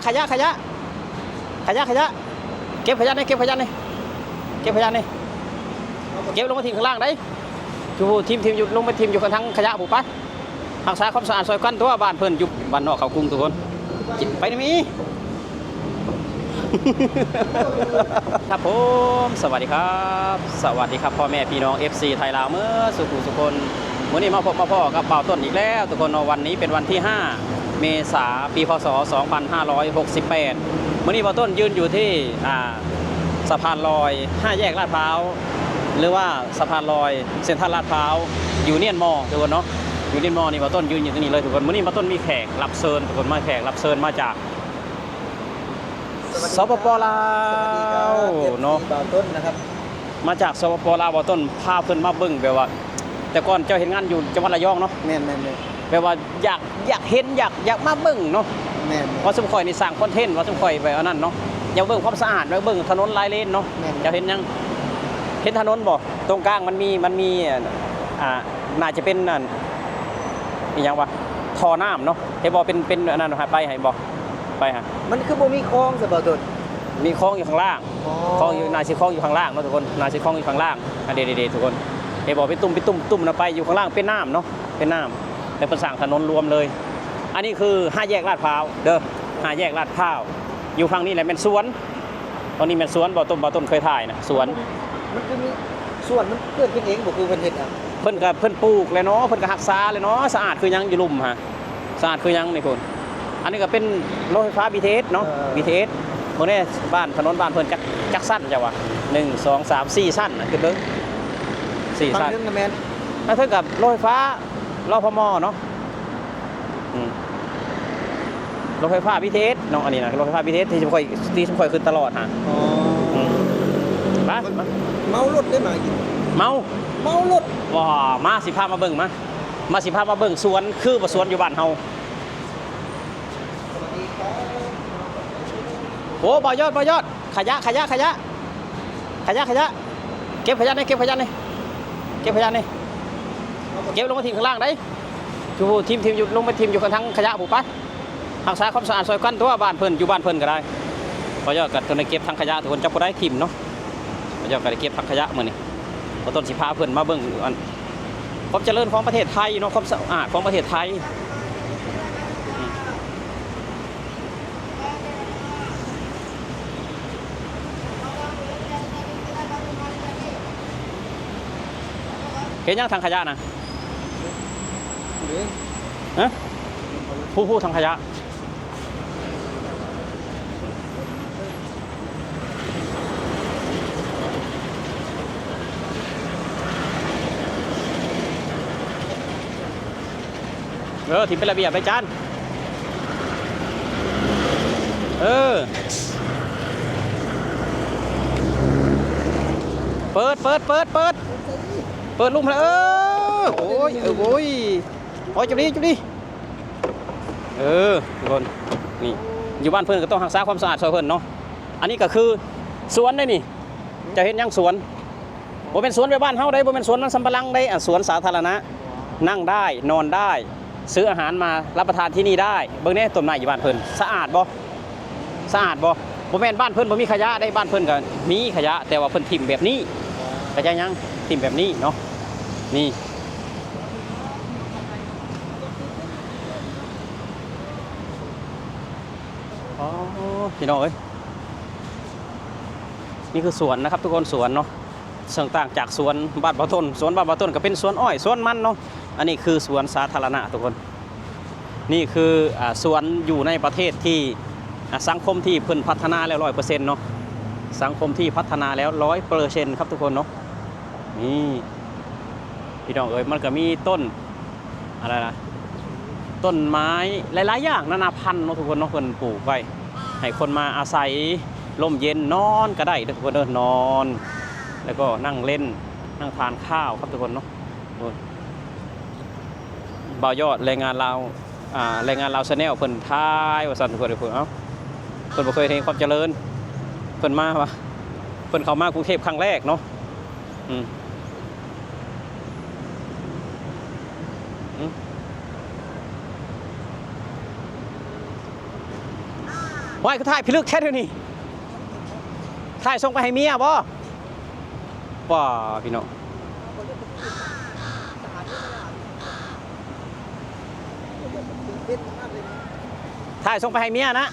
ຂະຍະ ຂະຍະ ຂະຍະ ຂະຍະ ເກັບຂະຍະນີ້ ເກັບຂະຍະນີ້ ເກັບຂະຍະນີ້ ເກັບລົງມາຖິ້ມຂ້າງລ່າງໄດ໋. ຢູ່ຖິ້ມ ຖິ້ມຢູ່ ລົງໄປຖິ້ມຢູ່ທາງຂະຍະພຸ້ນໄປ. ຮັກສາຄວາມສະອາດຊ່ອຍກັນຕົວະ ບ້ານເພິ່ນຢູ່ບ້ານນອກເຂົ້າກຸງທຸກຄົນ. ໄປນີ້ມີ ຄັບຜົມ ສະຫວັດດີຄັບ ສະຫວັດດີຄັບ ພໍ່ແມ່ພີ່ນ້ອງ ເອັຟຊີ ໄທລາວເໝິດສູ່ຜູ້ສູ່ຄົນ. ມື້ນີ້ມາພົບມາພໍ້ກັບບ່າວຕົ້ນອີກແລ້ວທຸກຄົນເນາະ. ວັນນີ້ເປັນວັນທີຫ້າ ເມສາ ປີ ພ.ສ. ສອງພັນຫ້າຮ້ອຍຫົກສິບແປດ. ມື້ນີ້ບ່າວຕົ້ນຢືນຢູ່ທີ່ ອ່າ ສະພານລອຍ ຫ້າແຍກລາດພ້າວ ຫຼືວ່າສະພານລອຍເຊັນທຣັນລາດພ້າວ ຢູນຽນມໍ ທຸກຄົນເນາະ. ຢູນຽນມໍນີ້ ບ່າວຕົ້ນຢືນຢູ່ທີ່ນີ້ເລີຍທຸກຄົນ. ມື້ນີ້ບ່າວຕົ້ນມີແຂກຮັບເຊີນທຸກຄົນ ມາ ແຂກຮັບເຊີນມາຈາກ ສປປ ລາວ ສະຫວັດດີຄັບ ເນາະ ເອັຟຊີ ບ່າວຕົ້ນນະຄັບ. ມາຈາກ ສປປ ລາວ ບ່າວຕົ້ນພາເພິ່ນມາເບິ່ງ ແບບວ່າ ແຕ່ກ່ອນເຈົ້າເຮັດງານຢູ່ຈັງຫວັດລະຍອງເນາະ. ແມ່ນໆໆ. ແບບວ່າຢາກ ຢາກເຫັນ ຢາກ ຢາກມາເບິ່ງເນາະ. ແມ່ນໆ. ເພາະຊຸມຂ້ອຍນີ້ສ້າງຄອນເທັນ ວ່າຊຸມຂ້ອຍແບບອັນນັ້ນເນາະ ຢາກເບິ່ງຄວາມສະອາດ ແລ້ວເບິ່ງຖະໜົນລາຍເລນເນາະ. ແມ່ນໆ. ເຈົ້າເຫັນຫຍັງ? ເຫັນຖະໜົນບໍ່? ຕົງກາງມັນມີ ມັນມີ ອ່າ ໜ້າຈະເປັນອັນ ອີ່ຫຍັງວະ ທໍ່ນ້ຳເນາະ. ເຫັນບໍ່? ເປັນ ເປັນອັນນັ້ນ ໄປ ເຫັນບໍ່? ໄປຫາ ມັນຄືບໍ່ມີຄອງຊະ ບ່າວຕົ້ນ? ມີຄອງຢູ່ຂ້າງລ່າງ. ອໍ ຄອງຢູ່ ໜ້າຊິຄອງຢູ່ຂ້າງລ່າງເນາະທຸກຄົນ ໜ້າຊິຄອງຢູ່ຂ້າງລ່າງ. ອັນເດໆໆ ທຸກຄົນ ເຫັນບໍ່? ເປັນຕຸ່ມ ເປັນຕຸ່ມ ຕຸ່ມນະໄປຢູ່ຂ້າງລ່າງ ເປັນນ້ຳເນາະ ເປັນນ້ຳ. ແລ້ວເພິ່ນສ້າງຖະໜົນລວມເລີຍ. ອັນນີ້ຄືຫ້າແຍກລາດພ້າວເດີ ຫ້າແຍກລາດພ້າວ. ຢູ່ຝັ່ງນີ້ແຫຼະແມ່ນສວນ ຕອນນີ້ແມ່ນສວນ ບ່າວຕົ້ນ ບ່າວຕົ້ນເຄີຍຖ່າຍນະ ສວນ. ມັນຄືມີສວນ ມັນເກີດຂຶ້ນເອງບໍ່ ຄືເພິ່ນເຮັດເອົາ? ເພິ່ນກະ ເພິ່ນປູກແຫຼະເນາະ ເພິ່ນກະຮັກສາແຫຼະເນາະ. ສະອາດຄືຫຍັງ ຢູ່ລຸ່ມຫັ້ນ ສະອາດຄືຫຍັງນີ້ພຸ້ນ. ອັນນີ້ກະເປັນລົດໄຟຟ້າ ບີທີເອັສ ເນາະ. ເອີ ບີທີເອັສ ເບິ່ງແດ່ ບ້ານ ຖະໜົນບ້ານເພິ່ນຈັກ ຈັກຊັ້ນເຈົ້າວ່າ ໜຶ່ງ ສອງ ສາມ ສີ່ຊັ້ນນະ ຂຶ້ນເບິ່ງ ສີ່ຊັ້ນ. ຝັ່ງເທິງກະແມ່ນ ທາງເທິງກະລົດໄຟຟ້າ ລພມ ເນາະ. ອືມ ລົດໄຟຟ້າ ບີທີເອັສ ເນາະ ອັນນີ້ນະ ລົດໄຟຟ້າ ບີທີເອັສ ທີ່ຊຸມຂ້ອຍ ທີ່ຊຸມຂ້ອຍຂຶ້ນຕະຫຼອດຫັ້ນ. ອໍ ອືມ ໄປ ເມົາລົດໄດ້ມາກິນ ເມົາ ເມົາລົດ. ວ້າ ມາ ຊິພາມາເບິ່ງ ມາ ມາ ຊິພາມາເບິ່ງສວນ ຄືບໍ່ສວນຢູ່ບ້ານເຮົາ. ໂອ້ ບ່າວຍອດ ບ່າວຍອດ ຂະຍະ ຂະຍະ ຂະຍະ ຂະຍະ ຂະຍະ ເກັບຂະຍະນີ້ ເກັບຂະຍະນີ້ ເກັບຂະຍະນີ້ ເກັບລົງມາຖິ້ມຂ້າງລ່າງໄດ໋. ຢູ່ຖິ້ມ ຖິ້ມຢູ່ ລົງໄປຖິ້ມຢູ່ທາງຂະຍະພຸ້ນໄປ. ຮັກສາຄວາມສະອາດຊ່ອຍກັນຕົວະ ບ້ານເພິ່ນ ຢູ່ບ້ານເພິ່ນກະໄດ້. ບ່າວຍອດກະຕ້ອງໄດ້ເກັບຖັງຂະຍະທຸກຄົນ ເຈົ້າບໍ່ໄດ້ຖິ້ມເນາະ. ບ່າວຍອດກະໄດ້ເກັບຖັງຂະຍະມື້ນີ້ ບ່າວຕົ້ນຊິພາເພິ່ນມາເບິ່ງອັນ ຄວາມຈະເລີນຂອງປະເທດໄທເນາະ ຄວາມສະອາດຂອງປະເທດໄທ. ເຮັດຫຍັງຖັງຂະຍະນະ? ຮະ? ຜູ້ ຜູ້ຖັງຂະຍະ. ເອີ ຖິ້ມເປັນລະບຽບໄດ້ຈານ. ເອີ ເປີດ ເປີດ ເປີດ ເປີດ ເປີດລຸ່ມແລ້ວ. ເອີ ໂອ້ຍ ເອີ ໂອ້ຍ ໂອ້ຍ ຈຸດນີ້ ຈຸດນີ້. ເອີ ທຸກຄົນ ນີ້ ຢູ່ບ້ານເພິ່ນກະຕ້ອງຮັກສາຄວາມສະອາດຊ່ອຍເພິ່ນເນາະ. ອັນນີ້ກະຄືສວນເດ້ນີ້. ເຈົ້າເຮັດຫຍັງສວນ? ບໍ່ແມ່ນສວນແບບບ້ານເຮົາເດ້ ບໍ່ແມ່ນສວນມັນສຳປະຫຼັງເດ້ ອັນສວນສາທາລະນະ ນັ່ງໄດ້ ນອນໄດ້ ຊື້ອາຫານມາຮັບປະທານທີ່ນີ້ໄດ້. ເບິ່ງແດ່ ຕົ້ນໄມ້ຢູ່ບ້ານເພິ່ນ ສະອາດບໍ່? ສະອາດບໍ່? ບໍ່ແມ່ນບ້ານເພິ່ນບໍ່ມີຂະຍະເດ້ ບ້ານເພິ່ນກະມີຂະຍະ ແຕ່ວ່າເພິ່ນຖິ້ມແບບນີ້ ເຂົ້າໃຈຍັງ? ຖິ້ມແບບນີ້ເນາະ ນີ້. ອໍ ພີ່ນ້ອງເອີຍ ນີ້ຄືສວນນະຄັບທຸກຄົນ ສວນເນາະ. ເຊິ່ງຕ່າງຈາກສວນບ້ານບ່າວຕົ້ນ ສວນບ້ານບ່າວຕົ້ນກະເປັນສວນອ້ອຍ ສວນມັນເນາະ. ອັນນີ້ຄືສວນສາທາລະນະທຸກຄົນ. ນີ້ຄື ອ່າ ສວນຢູ່ໃນປະເທດທີ່ ອ່າ ສັງຄົມທີ່ເພິ່ນພັດທະນາແລ້ວຮ້ອຍເປີເຊັນເນາະ ສັງຄົມທີ່ພັດທະນາແລ້ວຮ້ອຍເປີເຊັນຄັບທຸກຄົນເນາະ. ນີ້ ພີ່ນ້ອງເອີຍ ມັນກະມີຕົ້ນ ອັນນັ້ນນະ ຕົ້ນໄມ້ຫຼາຍໆຢ່າງນານາພັນເນາະທຸກຄົນເນາະ ເພິ່ນປູກໄວ້ໃຫ້ຄົນມາອາໄສ ລົມເຢັນ ນອນກະໄດ້ເດີທຸກຄົນເດີ ນອນ ແລ້ວກໍນັ່ງຫຼິ້ນ ນັ່ງທານຂ້າວຄັບທຸກຄົນເນາະ. ໂອ້ຍ ບ່າວຍອດ ແຮງງານລາວ ອ່າ ແຮງງານລາວແຊນແນວ ເພິ່ນຖ່າຍວ່າຊັ້ນທຸກຄົນເອີຍ. ເອົ້າ ເພິ່ນບໍ່ເຄີຍເຫັນຄວາມຈະເລີນ ເພິ່ນມາວ່າ ເພິ່ນເຂົ້າມາກຸງເທບຄັ້ງແລກເນາະ. ອືມ ອືມ. ວ້າຍ ຄືຖ່າຍພິລຶກແທ້ດຽວນີ້ ຖ່າຍສົ່ງໄປໃຫ້ເມຍບໍ່? ປ້າ ພີ່ນ້ອງ ຖ່າຍສົ່ງໄປໃຫ້ເມຍນະ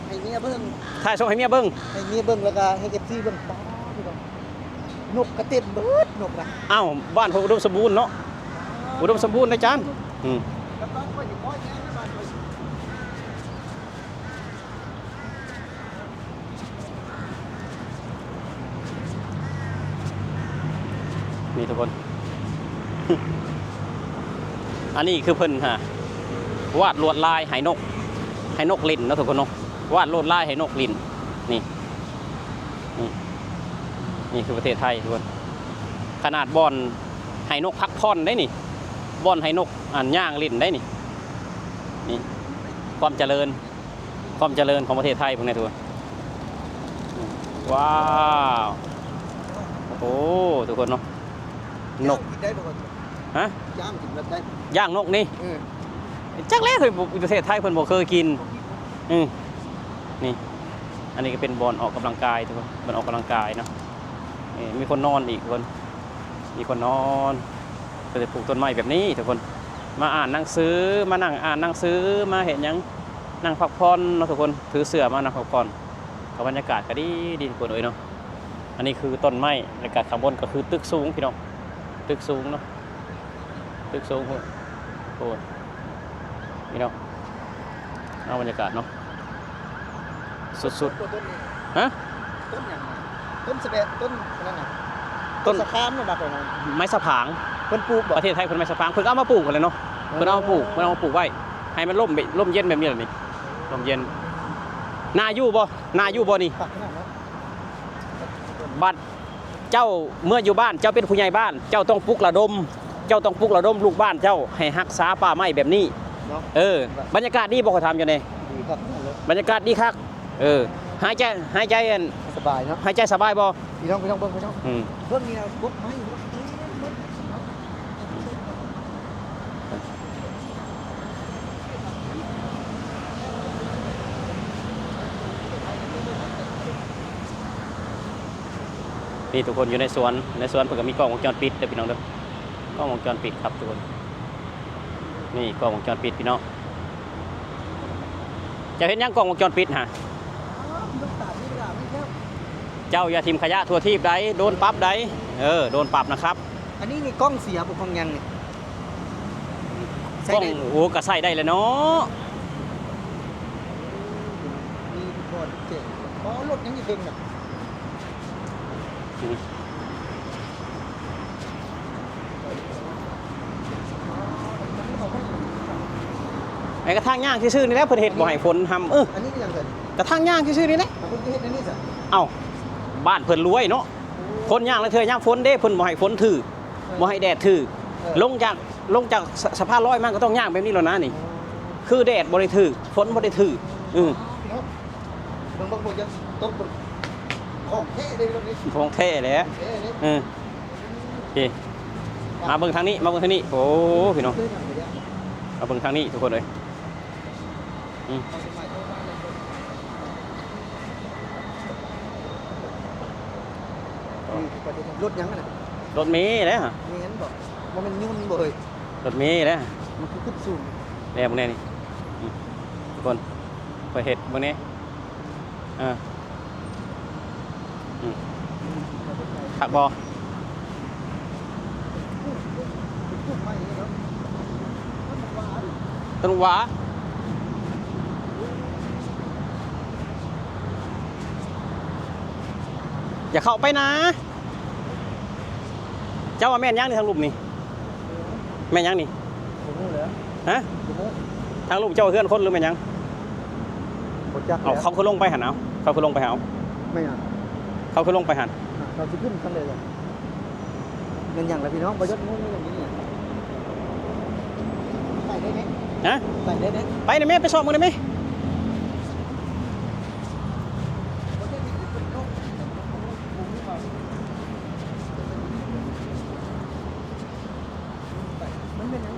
ໃຫ້ເມຍເບິ່ງ ຖ່າຍສົ່ງໃຫ້ເມຍເບິ່ງ ໃຫ້ເມຍເບິ່ງ ແລ້ວກໍໃຫ້ເອັຟຊີເບິ່ງ ປ້າ ພີ່ນ້ອງ ນົກກະເຕັມເບິດ ນົກນະ ອ້າວ ບ້ານເພິ່ນອຸດົມສົມບູນເນາະ ອຸດົມສົມບູນເດ້ຈານ ອືມ ນີ້ທຸກຄົນ ອັນນີ້ຄືເພິ່ນຫາ ວາດລວດລາຍໃຫ້ນົກ ໃຫ້ນົກຫຼິ້ນເນາະທຸກຄົນເນາະ ວາດລວດລາຍໃຫ້ນົກຫຼິ້ນ ນີ້ ນີ້ ນີ້ຄືປະເທດໄທທຸກຄົນ ຂະໜາດບ່ອນໃຫ້ນົກພັກຜ່ອນໄດ໋ນີ້ ບ່ອນໃຫ້ນົກ ອັນ ຍ່າງຫຼິ້ນໄດ໋ນີ້ ນີ້ ຄວາມຈະເລີນ ຄວາມຈະເລີນຂອງປະເທດໄທເບິ່ງແດ່ທຸກຄົນ ວ້າວ ໂອ້ ທຸກຄົນເນາະ ນົກ ຍ່າງກິນໄດ້ບໍ່? ຮະ? ຍ່າງກິນແບບໃດ? ຍ່າງນົກນີ້ ເອີ ຈັກແຫຼະ ເຄີຍ ປະເທດໄທເພິ່ນບໍ່ເຄີຍກິນ ອື ນີ້ ອັນນີ້ກໍເປັນບ່ອນອອກກຳລັງກາຍທຸກຄົນ ບ່ອນອອກກຳລັງກາຍເນາະ ເອີ ມີຄົນນອນອີກທຸກຄົນ ມີຄົນນອນ ກໍຈະປູກຕົ້ນໄມ້ແບບນີ້ທຸກຄົນ ມາອ່ານໜັງສື ມານັ່ງອ່ານໜັງສື ມາເຮັດຫຍັງ ນັ່ງພັກຜ່ອນເນາະທຸກຄົນ ຖືເສື່ອມານັ່ງພັກຜ່ອນ ກໍບັນຍາກາດກໍດີ ດີທຸກຄົນເອີຍເນາະ ອັນນີ້ຄືຕົ້ນໄມ້ ແລ້ວກໍຂ້າງບົນກໍຄືຕຶກສູງພີ່ນ້ອງ ຕຶກສູງເນາະ ຕຶກສູງພຸ້ນ ໂອ້ຍ ພີ່ນ້ອງ ເອົາບັນຍາກາດເນາະ ສຸດໆ ຕົ້ນນີ້ ຮະ? ຕົ້ນຫຍັງ? ຕົ້ນສະແບະ ຕົ້ນອັນນັ້ນນະ ຕົ້ນ ຕົ້ນສະຄາມນະ ບັກອັນນັ້ນ ໄມ້ສະຜາງ ເພິ່ນປູກບໍ່? ປະເທດໄທເພິ່ນໄມ້ສະຜາງ ເພິ່ນກໍເອົາມາປູກຫັ້ນແຫຼະເນາະ ເອີ ເພິ່ນເອົາມາປູກ ເພິ່ນເອົາມາປູກໄວ້ ໃຫ້ມັນລົມ ລົມເຢັນແບບນີ້ແຫຼະນີ້ ລົມເຢັນ ໜ້າຢູ່ບໍ່? ໜ້າຢູ່ບໍ່ນີ້? ຄັກຂະໜາດເນາະ ບັດ ເຈົ້າເມື່ອຢູ່ບ້ານ ເຈົ້າເປັນຜູ້ໃຫຍ່ບ້ານ ເຈົ້າຕ້ອງປຸກລະດົມ ເຈົ້າຕ້ອງປຸກລະດົມລູກບ້ານເຈົ້າໃຫ້ຮັກສາປ່າໄມ້ແບບນີ້ເນາະ ເອີ ບັນຍາກາດດີບໍ່? ຂ້ອຍຖາມເຈົ້າແດ່ ດີຄັກເລີຍ ບັນຍາກາດດີຄັກ ເອີ ຫາຍໃຈ ຫາຍໃຈອັນ ສະບາຍເນາະ ຫາຍໃຈສະບາຍບໍ່? ພີ່ນ້ອງ ພີ່ນ້ອງເບິ່ງ ພີ່ນ້ອງ ອືມ ເບິ່ງນີ້ນະ ກົກໄມ້ ນີ້ທຸກຄົນ ຢູ່ໃນສວນ ໃນສວນເພິ່ນກໍມີກ້ອງວົງຈອນປິດເດີພີ່ນ້ອງເດີ ກ້ອງວົງຈອນປິດຄັບທຸກຄົນ ນີ້ກ້ອງວົງຈອນປິດພີ່ນ້ອງ ເຈົ້າເຮັດຫຍັງກ້ອງວົງຈອນປິດຫະ? ເຈົ້າຢ່າຖິ້ມຂະຫຍະທົ່ວທີບໃດ ໂດນປັບໃດ ເອີ ໂດນປັບນະຄັບ ອັນນີ້ນີ້ກ້ອງເສຍບໍ່ ກ້ອງຫຍັງນີ້? ກ້ອງ ໂອ້ ກໍໃຊ້ໄດ້ແຫຼະເນາະ ມີທຸກບ່ອນທຸກເຂດ ບໍ່ລົດຍັງຢູ່ເທິງນະ ອືມ ໄອ້ກະທາງຍ່າງຊື່ໆນີ້ແຫຼະ ເພິ່ນເຮັດບໍ່ໃຫ້ຝົນຮຳ ເອີ ອັນນີ້ຄືຫຍັງເພິ່ນ? ກະທາງຍ່າງຊື່ໆນີ້ແຫຼະ ເພິ່ນຄືເຮັດອັນນີ້ຊະ? ເອົ້າ ບ້ານເພິ່ນລວຍເນາະ ຄົນຍ່າງລາງເທື່ອຍາມຝົນເດ້ ເພິ່ນບໍ່ໃຫ້ຝົນຖືກ ບໍ່ໃຫ້ແດດຖືກ ເອີ ລົງຈາກ ລົງຈາກສະ ສະພານລອຍມາກໍຕ້ອງຍ່າງແບບນີ້ແລ້ວນະນີ້ ຄືແດດບໍ່ໄດ້ຖືກ ຝົນບໍ່ໄດ້ຖືກ ອື ເບິ່ງ ເບິ່ງ ເບິ່ງ ຢາກຕົກເບິ່ງ ຂອງແທ້ເດ້ ຂອງແທ້ແຫຼະ ຂອງແທ້ເດ້ ເອີ ໂອເຄ ມາເບິ່ງທາງນີ້ ມາເບິ່ງທາງນີ້ ໂອ້ ພີ່ນ້ອງ ມາເບິ່ງທາງນີ້ທຸກຄົນເອີຍ ອືມ ລົດຫຍັງຫັ້ນນະ? ລົດເມແຫຼະ ແມ່ນບໍ່? ບໍ່ແມ່ນຍົນບໍ່ເຮີ້ຍ? ລົດເມແຫຼະ ມັນຄືຂຶ້ນສູງ ແນ່ ເບິ່ງແນ່ນີ້ ອືມ ທຸກຄົນ ຂ້ອຍເຮັດເບິ່ງແນ່ ເອີ ອືມ ຄັກບໍ່? ຕົ້ນຫວາ ຢ່າເຂົ້າໄປນາ ເຈົ້າວ່າແມ່ນຫຍັງນີ້ທາງລຸ່ມນີ້? ແມ່ນຫຍັງນີ້? ບໍ່ຮູ້ແຫຼະ ຮະ? ບໍ່ຮູ້ ທາງລຸ່ມເຈົ້າເຮືອນຄົນຫຼືແມ່ນຫຍັງ? ບໍ່ຈັກແຫຼະ ເຂົາຄືລົງໄປຫັ້ນ ເອົາ ເຂົາຄືລົງໄປຫັ້ນ ເອົາ ແມ່ນຫຍັງ? ເຂົາຄືລົງໄປຫັ້ນ ອ່ະ ເຂົາຊິຂຶ້ນທາງໃດລະ? ແມ່ນຫຍັງລະພີ່ນ້ອງ? ບໍ່ຢາກຮູ້ຫຍັງນີ້ ໄປໄດ້ເດ້ ຮະ? ໄປໄດ້ເດ້ ໄປນະແມ່ ໄປຊອກເບິ່ງໄດ້ແມ່ ມັນເປັນຫຍັງ?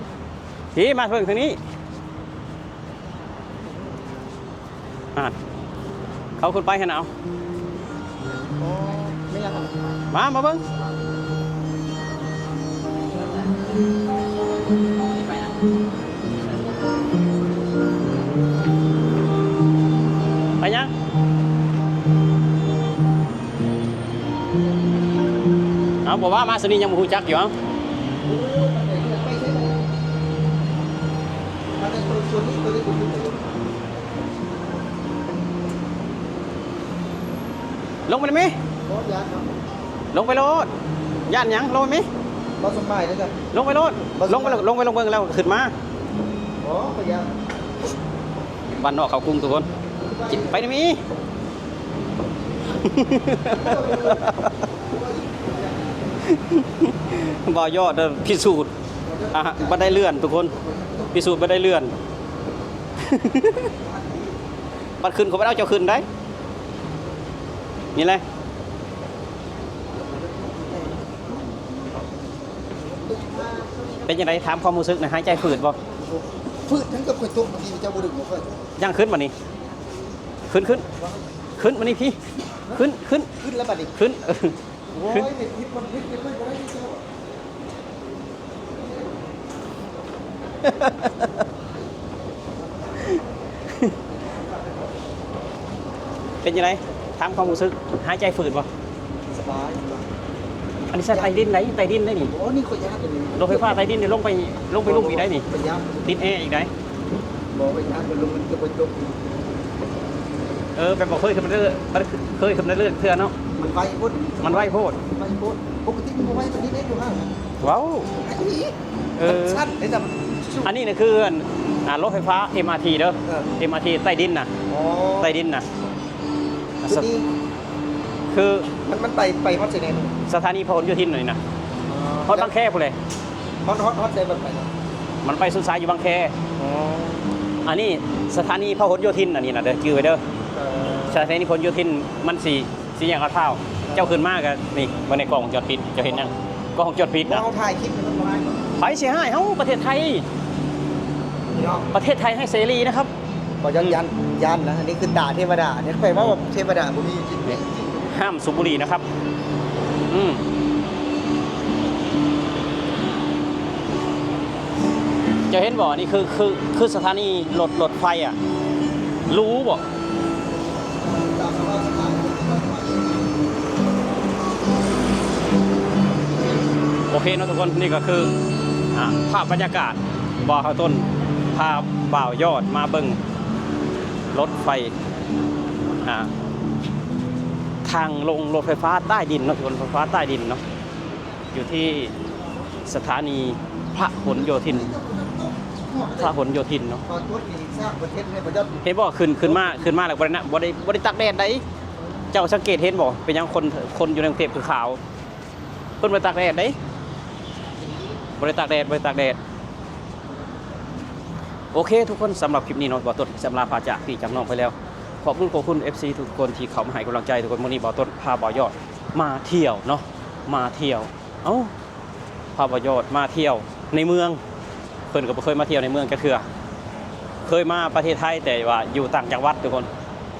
ພີ້ ມາເບິ່ງທາງນີ້ ອ່າ ເອົາຂຶ້ນໄປຫັ້ນນະ ເອົາ ໂອ້ ແມ່ນຫຍັງຫັ້ນນະ? ມາ ມາເບິ່ງ ໄປຫຍັງ? ເອົາ ບໍ່ວ່າມາຊະນີ້ຍັງບໍ່ຮູ້ຈັກຢູ່ ເອົາ ລົງໄປໄດ້ມີ ບໍ່ຢ້ານເນາະ ລົງໄປໂລດ ຢ້ານຫຍັງ ລົງໄປມີ ບໍ່ສົບາຍເດ້ອ ລົງໄປໂລດ ບໍ່ສົບາຍ ລົງໄປ ລົງໄປ ລົງເບິ່ງແລ້ວຂຶ້ນມາ ບໍ່ ບໍ່ຢ້ານ ບ້ານນອກເຂົ້າກຸງທຸກຄົນ ໄປໄດ້ມີ ບ່າວຍອດ ເອີ ພິສູດ ອ່າ ບັນໄດເລື່ອນທຸກຄົນ ພິສູດບັນໄດເລື່ອນ ບັດຂຶ້ນເຂົາບໍ່ເອົາເຈົ້າຂຶ້ນໄດ໋ ນີ້ແຫຼະ ເປັນຈັ່ງໃດ ຖາມຄວາມຮູ້ສຶກນະ ຫາຍໃຈຝືດບໍ່? ຝືດທັງກັບຂ້ອຍຕົກເມື່ອກີ້ ເຈົ້າບໍ່ດຶງບໍ່ຂ້ອຍ ຍັງຂຶ້ນບາດນີ້ ຂຶ້ນ ຂຶ້ນ ຂຶ້ນບາດນີ້ພີ້ ຂຶ້ນ ຂຶ້ນ ຂຶ້ນແລ້ວບາດນີ້ ຂຶ້ນ ໂອ້ຍ ເຮັດຜິດ ມັນຜິດ ເຮັດໄວ້ບໍ່ໄດ້ເຈົ້າ ເປັນຈັ່ງໃດ ຖາມຄວາມຮູ້ສຶກ ຫາຍໃຈຝືດບໍ່? ສະບາຍ ສະບາຍ ອັນນີ້ໃຊ້ໃຕ້ດິນໄດ໋ ໃຕ້ດິນໄດ໋ນີ້ ໂອ້ ນີ້ຂ້ອຍຢ້ານ ລົດໄຟຟ້າໃຕ້ດິນນີ້ ລົງໄປ ລົງໄປລຸ່ມອີກໄດ໋ນີ້ ບໍ່ ບໍ່ ບໍ່ ບໍ່ ຕິດແອອີກໄດ໋ ບໍ່ ຂ້ອຍຢ້ານ ມັນລົງ ມັນຈະບໍ່ຕົກ ເອີ ແບບບໍ່ເຄີຍຂຶ້ນມາເລີຍ ບໍ່ເຄີຍຂຶ້ນມາເລີຍເທື່ອເນາະ ມັນໄວໂພດ ມັນໄວໂພດ ໄວໂພດ ປົກກະຕິມັນບໍ່ໄວປານນີ້ເດ້ ຢູ່ຫ້າງ ເວົ້າ ອັນນີ້ ເອີ ມັນສັ້ນເດ້ ອັນນີ້ນະຄື ອັນ ອ່າ ລົດໄຟຟ້າ ເອັມອາທີ ເດີ ເອີ ເອັມອາທີ ໃຕ້ດິນນະ ອໍ ໃຕ້ດິນນະ ຈຸດນີ້ ຄື ມັນ ມັນໄປ ໄປຮອດໃສແດ່? ສະຖານີພະຫນໂຍທິນນີ້ນະ ອໍ ຮອດບາງແຄພຸ້ນແຫຼະ ມັນຮອດ ຮອດໃສ ມັນໄປນະ? ມັນໄປສຸດສາຍຢູ່ບາງແຄ ອໍ ອັນນີ້ສະຖານີພະຫນໂຍທິນ ອັນນີ້ນະເດີ ຈື່ໄວ້ເດີ ເອີ ສະຖານີພະຫນໂຍທິນ ມັນຊິ ສີ່ແຍກລາດພ້າວ ເຈົ້າຂຶ້ນມາກະນີ້ ເບິ່ງໃນກ້ອງວົງຈອນປິດ ເຈົ້າເຫັນຫຍັງ? ກ້ອງວົງຈອນປິດນະ ເຮົາຖ່າຍຄລິບໃຫ້ເພິ່ນບໍ່ໄດ້ ໃຜຊິຮ້າຍເຮົາ ປະເທດໄທ ປະເທດໄທໃຫ້ເສລີນະຄັບ ບໍ່ ຢ້ານ ຢ້ານ ຢ້ານນະ ອັນນີ້ຄືຕາເທວະດາເດ້ ຂ້ອຍເວົ້າວ່າເທວະດາບໍ່ມີຈິດ ຫ້າມສູບບຸຫຼີນະຄັບ ອືມ ເຈົ້າເຫັນບໍ່? ອັນນີ້ຄື ຄື ຄືສະຖານີລົດ ລົດໄຟອະ ຫຼູບໍ່? ໂອເຄເນາະທຸກຄົນ ນີ້ກໍຄື ອ່າ ພາບບັນຍາກາດ ບ່າວເຮົາຕົ້ນ ພາບ່າວຍອດມາເບິ່ງລົດໄຟ ອ່າ ທາງລົງລົດໄຟຟ້າໃຕ້ດິນເນາະ ລົດໄຟຟ້າໃຕ້ດິນເນາະ ຢູ່ທີ່ສະຖານີພະຫນໂຍທິນ ພະຫນໂຍທິນເນາະ ເຫັນບໍ່? ຂຶ້ນ ຂຶ້ນມາ ຂຶ້ນມາແລ້ວບໍ່ໄດ້ນະ ບໍ່ໄດ້ ບໍ່ໄດ້ຕາກແດດໃດ໋ ເຈົ້າສັງເກດເຫັນບໍ່? ເປັນຫຍັງຄົນ ຄົນຢູ່ໃນກຸງເທບຄືຂາວ? ເພິ່ນບໍ່ໄດ້ຕາກແດດເດ້ ບໍ່ໄດ້ຕາກແດດ ບໍ່ໄດ້ຕາກແດດ. ໂອເຄທຸກຄົນ ສຳລັບຄລິບນີ້ເນາະ ບ່າວຕົ້ນຈະອຳລາພາຈາກພີ່ຈາກນ້ອງໄປແລ້ວ ຂອບຄຸນ ຂອບຄຸນເອັຟຊີທຸກຄົນທີ່ເຂົ້າມາໃຫ້ກຳລັງໃຈທຸກຄົນ. ມື້ນີ້ບ່າວຕົ້ນພາບ່າວຍອດມາທ່ຽວເນາະ ມາທ່ຽວ ເອົ້າ ພາບ່າວຍອດມາທ່ຽວໃນເມືອງ ເພິ່ນກໍບໍ່ເຄີຍມາທ່ຽວໃນເມືອງຈັກເທື່ອ ເຄີຍມາປະເທດໄທ ແຕ່ວ່າຢູ່ຕ່າງຈັງຫວັດທຸກຄົນ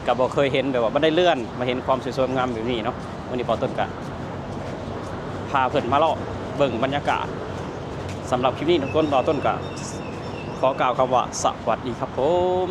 ກໍບໍ່ເຄີຍເຫັນແບບວ່າບັນໄດເລື່ອນ ມາເຫັນຄວາມສວຍງາມແບບນີ້ເນາະ. ມື້ນີ້ບ່າວຕົ້ນກະພາເພິ່ນມາເລາະເບິ່ງບັນຍາກາດ. ສຳລັບຄລິບນີ້ທຸກຄົນ ບ່າວຕົ້ນກະຂໍກ່າວຄຳວ່າສະຫວັດດີຄັບຜົມ.